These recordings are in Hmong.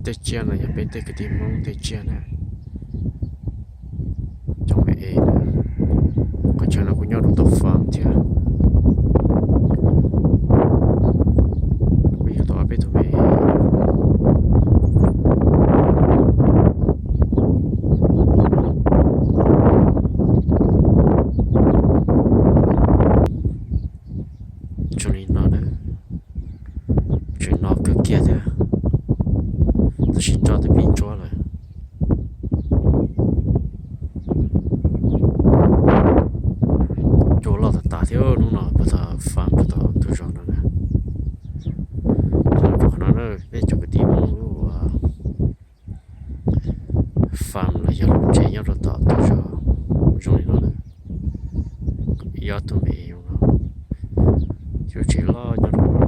Tej tsiaj no yog peb tej kwv tij Hmoob tej tsiaj na. Cov me es na, qhov chaw no kuj nyob rau tom farm thiab. Kuj yog tau ob peb tug me es. Zoo li no na, tseem no kawg kiag thiab, tab sis tso twb pib ntsuab lawm. Cua loj tas tas thiab, hnub no puag thaum farm rau tom tus zos no na. Rau qhov no na, peb cov kwv tij Hmoob lub farm los yog lub tsev nyob rau tom tus zos zoo li no na. Ib ob tug me es zoo no, yus tsev loj nyob rau no.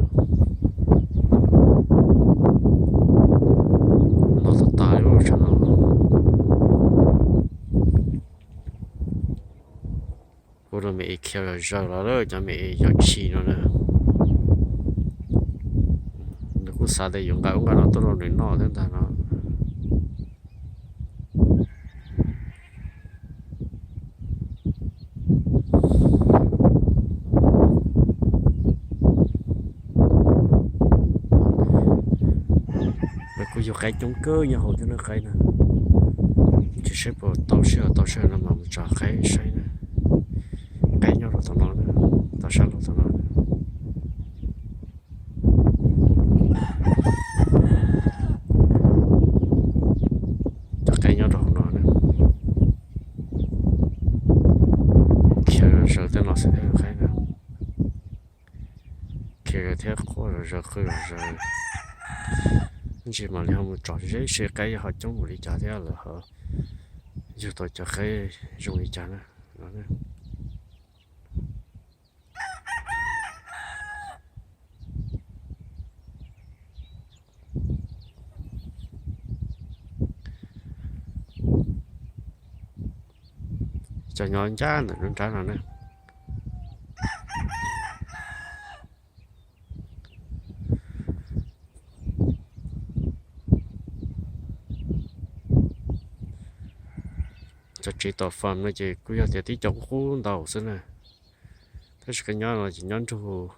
No tas tas li ua tsav no. Kuv rau me es khiav zom zaws los lawm, cov me es yog tshis no na. Nws kuj xav tias yuav nqa ub nqa no tuaj rau nws noj thiab ntag no. Lawv kuj yug qaib coob kawg nyob hauv thiab na, qaib na. Tsis saib puas tau sij hawm tau sij hawm no mas mus tsom qaib saib na. Qaib nyob rau tom no na, tom sab laug tom no. Cov qaib nyob rau hauv no na. Khiav zom zaws tej no xwb thiab qaib na. Khiav zom zaws thiab quaj zom zaws qw zom zaws. Ntsis mam li ho mus tsom seb qaib ho coob npaum li cas thiab lawv ho yug tau cov qaib zoo li cas na. Cov nyob ncaj ntawm lub nrab no na. Cov tsev tom farm no ces kuj yog tias tib co qub qub ntau xwb na. Tab sis koj nyob no ces nyob nrug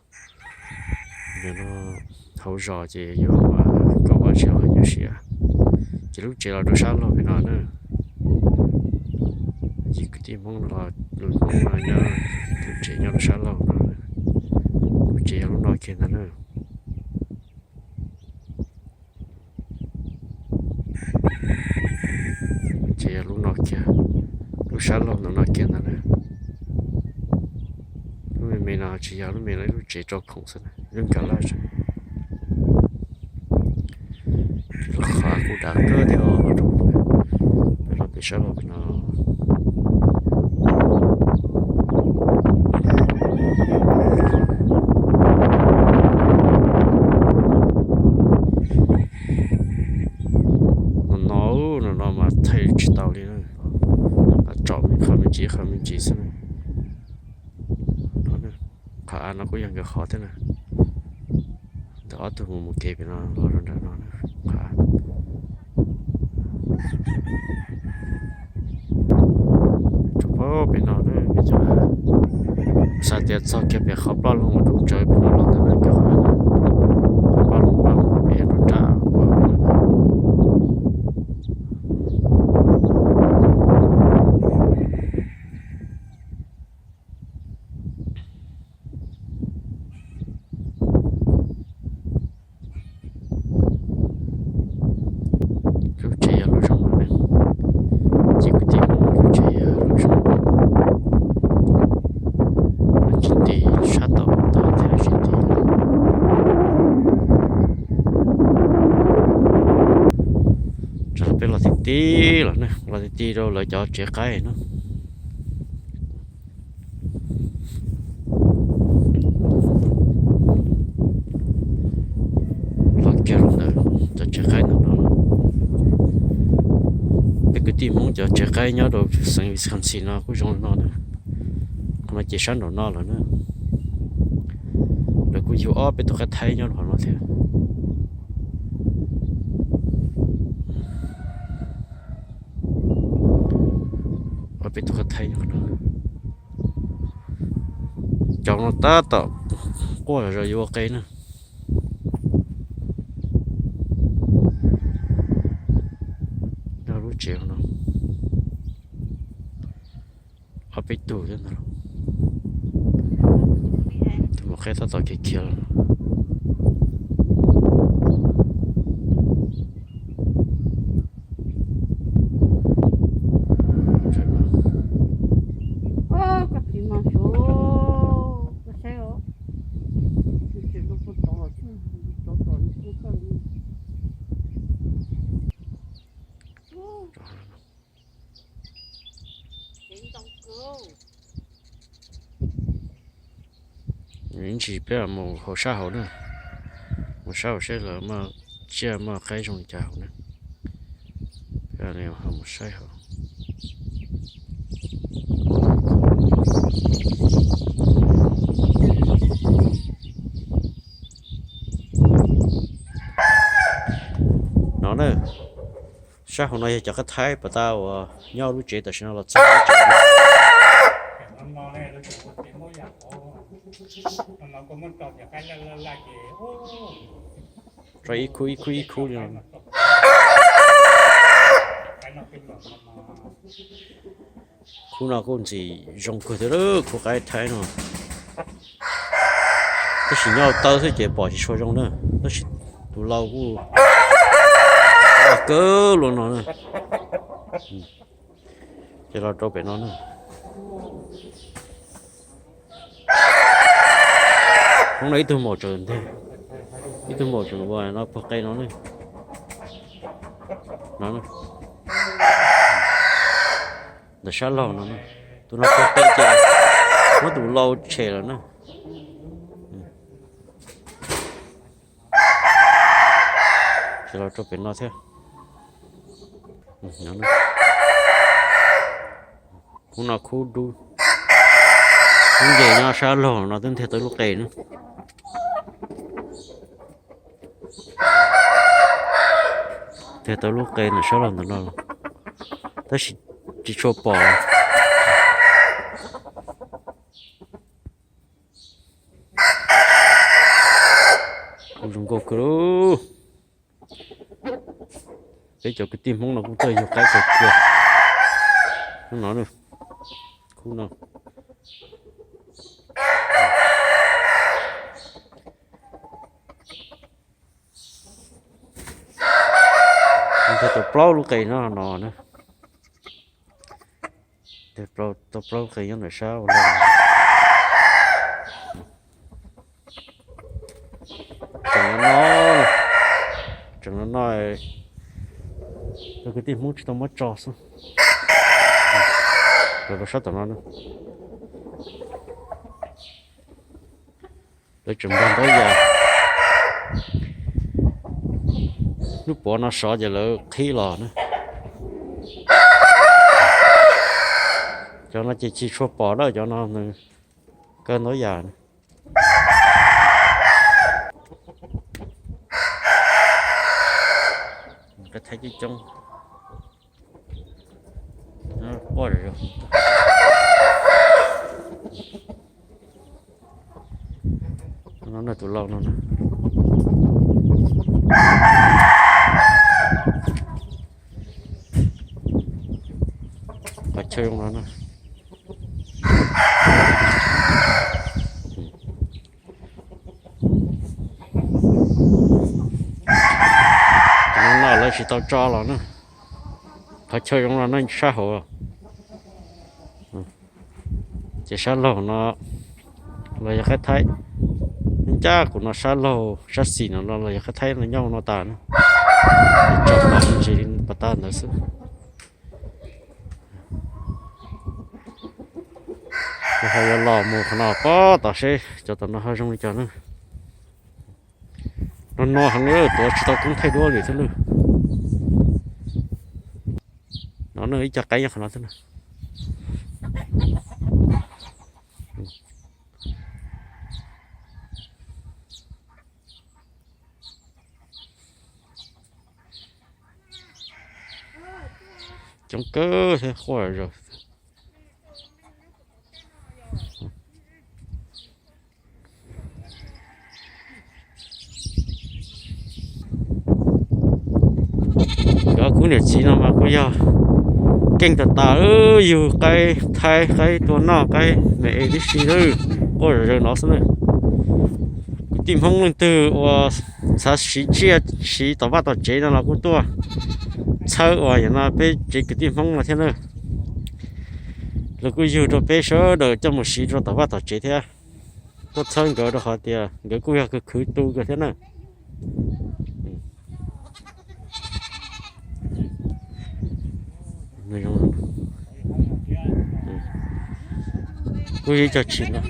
hauv zos ces yuav kaum vaj tsev los yuav siav. Ces lub tsev los rau sab laug pem no na. Yus kwv tij Hmoob no los lus Hmoob no nyob, lub tsev nyob rau sab laug no. Lub tsev yog lub no kiag ntag na. Ces yog lub no kiag, lub sab laug no no kiag ntag na. Lub me me no tsis yog lub me no, ib lub tsev rau khoom xwb, lub nkag laj. Lub qhov kuj dav kawg thiab os, peb los pem sab laug pem no. No no, no no mas thaij tsis tau li na. Tsom me qhov me ntsis qhov me ntsis xwb na. Qhov av no kuj yog nkawd qhov thiab na. Ntawm ob tug mus mus kev pem no los rau nram no na. Qhov av tsuas pab pem no na, xav tias txog kiag pem qhov ploj loo uas rub tsawv pem no los ntawm no, qhov av na, qhov ploj loo pab pem rau nram ua. Lub tsev yog lub zoo no ne, ces kwv tij Hmoob lub tsev yog lub zoo no. Tsis nti, sab tod tod thiab tsis nti. Tsam peb los ti ti los ne, los ti ti rau lawv cov tsev qaib no. Los kiag rau ntawm cov tsev qaib ntawm no. Peb kwv tij Hmoob cov tsev qaib nyob rau xeev Wisconsin no kuj zoo li no na. Qhov no ces sab nraum no lawm na. Lawv kuj yug ob peb tug qaib thaib nyob rau hauv no thiab. Cov no tab tom quaj zom zaws yuav ua qe na. Nyob lub tsev no ob peb tug thiab ntag. Tus mus qeb tab tom khiav khiav los. Ib ntsis peb mus hauv sab hauv na, mus sab hauv seb lawv muaj tsiaj muaj qaib zoo li cas hauv na. Peb mus saib hauv. No na, sab hauv no yog cov qaib thaib pas tas uas nyob lub tsev tam sim no los txog lub tsev. Rau ib khub ib khub ib khub li no. Khub no kuj ntxim zoo kawg thiab, khub qaib thaib no. Tab sis nyob hauv tawb xwb ces pom tsis tshua zoo na, tab sis tus lau kuj kawg luaj no na. Ces los rau pem no na. Hnub no ib tug maum tseem nteg, ib tug maum tseem ua no puag qe no ne. No, ntawm sab laug no, tus no puag qe ces muab tus lau tshem lawm na. Ces los rau pem no thiab. Khub no khub dub, khub nce nyob sab laug no twb nteg tau lub qe na. Nteg tau lub qe ntawm sab laug ntawm no, tab sis tsis tshua pom. Kuj zoo nkauj kawg lauj. Peb cov kwv tij Hmoob no kuj tuaj yug qaib kawg kiag. Hnub no, khub no. Nteg tau plaub lub qe no no na. Tau plaub lub qe nyob ntawm sab ua luaj. Tseem no, tseem no no, cov kwv tij Hmoob tsis tau muab tso xwb. Los rau sab tom no na. Lawv tseem npog ntau yam. Hnub puav no sov ces lawv qhib los na. Cov no ces tsis tshua pom na, cov no nws kawg ntau yam na. Qaib thaib coob coob. Quaj zom zaws. No na, tus lau no na. Qhov chaw zoo no na. Tus no no lawv tsis tau tso los na. Qhov chaw zoo no na, sab hauv. Ces sab laug no los yog qaib thaib, ncaj kuv no sab laug sab xis no los yog qaib thaib no nyob no tas na. Tso pom ntsis pas tas ntawd xwb. Ces ho yuav los mus qhov no pab tom seb cov tom no ho zoo li cas na. No no heev, tuav tsis tau koob thaij duab li thiab na. No ne, ib co qaib nyob qhov no thiab na. Coob kawg thiab, quaj zom zaws. Niam txiv no mas kuj yog keej tas tas, yug qaib thaib, qaib tua noj, qaib me es tib si lawm, quaj zom zaws no xwb na. Kwv tij Hmoob leej twg uas xav siv tsiaj siv tom vaj tom tsev no los kuj tuaj txhawb uas yog no peb tsev kwv tij Hmoob no thiab na. Los kuj yug rau peb sawv daws coj mus siv rau tom vaj tom tsev thiab. Tuaj txhawb nkawd rau qhov tias nkawd kuj yog khwv khwv tu kawg thiab na. Kuj yog ib co tshis no.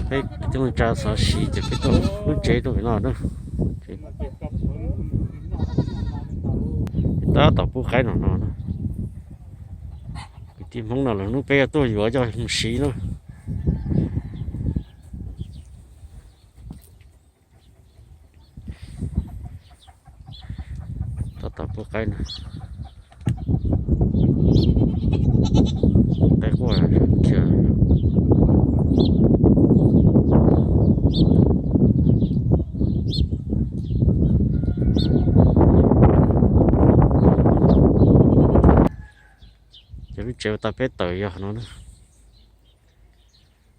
Peb coob leej tsa xav siv ces peb tuaj lub tsev tuaj pem no na. Tab tom pub qaib no no na. Kwv tij Hmoob no lawv hnub peb tuaj yuav coj mus siv na. Tab tom pub qaib no. Qaib quaj khiav. Ces lub tsev uas tau peb tawm yog no na.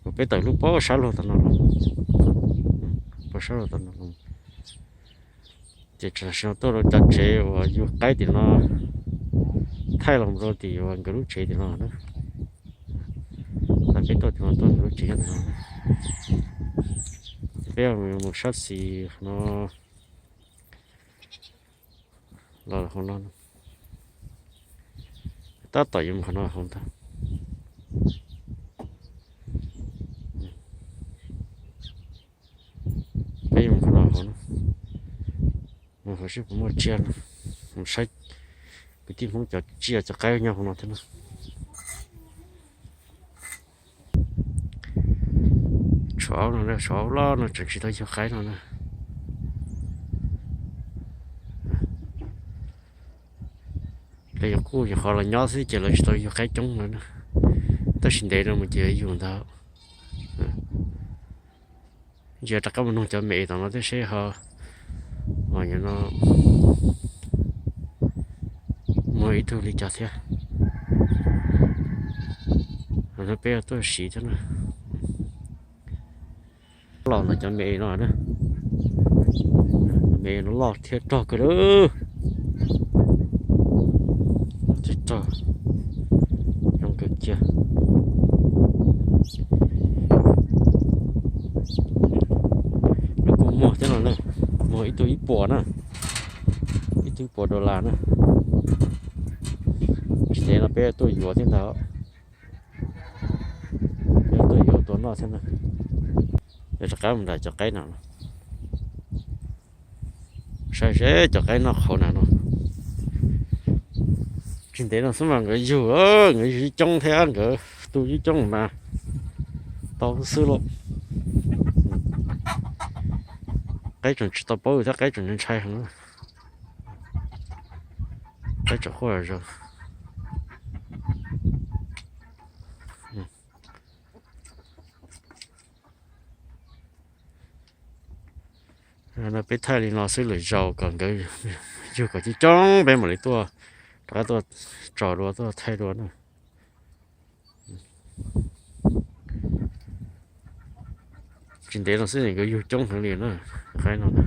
Uas peb tawm lub pob sab luag tom no los, pob sab luag tom no los. Ces tam sim no tuaj rau cov tsev uas yug qaib tim no, thaij los rau tim uas nkawd lub tsev tim no na. Tau peb tuaj tim no tuaj nkawd lub tsev nyob tim no. Peb mus sab xis no. Los hauv no, tab tom yuav mus qhov no hauv ntag. Peb yuav mus qhov no hauv no, mus hauv seb puas muaj tsiaj no, mus saib kwv tij Hmoob cov tsiaj cov qaib nyob hauv no thiab no. Tshuav aub no, tshuav aub loj no tseem tsis tau yug qaib no na. Lawv yuav kuj nyuam qhuav los nyob xwb ces lawv tsis tau yug qaib coob lawm na. Tab sis ntev no mus ces yug ntag. Ntsia rov qab mus nug cov me es tom no thiab seb ho, no muaj ib tug li cas thiab. Peb tuaj siv thiab na. Los ntawm cov me no na, me no loj thiab rog kawg lawm. Thiab rog zoo kawg kiag. Lub kuj muag thiab no na, muag ib tug ib puas na, ib tug ib puas dollar na. Tsis ntev no peb tuaj yuav thiab ntag. Peb tuaj yuav tua noj thiab na. Rov qab mus nram cov qaib no, saib seb cov qaib noj qhauv na no. Tsis ntev no xwb mas nkawd yug, nkawd yug ib coob thiab, nkawd tu ib coob mas tau xwb lauj. Qaib tseem tsis tau paub thiab, qaib tseem ntshai heev. Qaib tseem quaj zom zaws. No peb thaij li no xwb lwm zaus kom nkawd yug kom coob coob peb mam li tuaj, rov qab tuaj tso dua tuaj thaij dua na. Tsis ntev no xwb nkawd yug coob heev li na, qaib no na.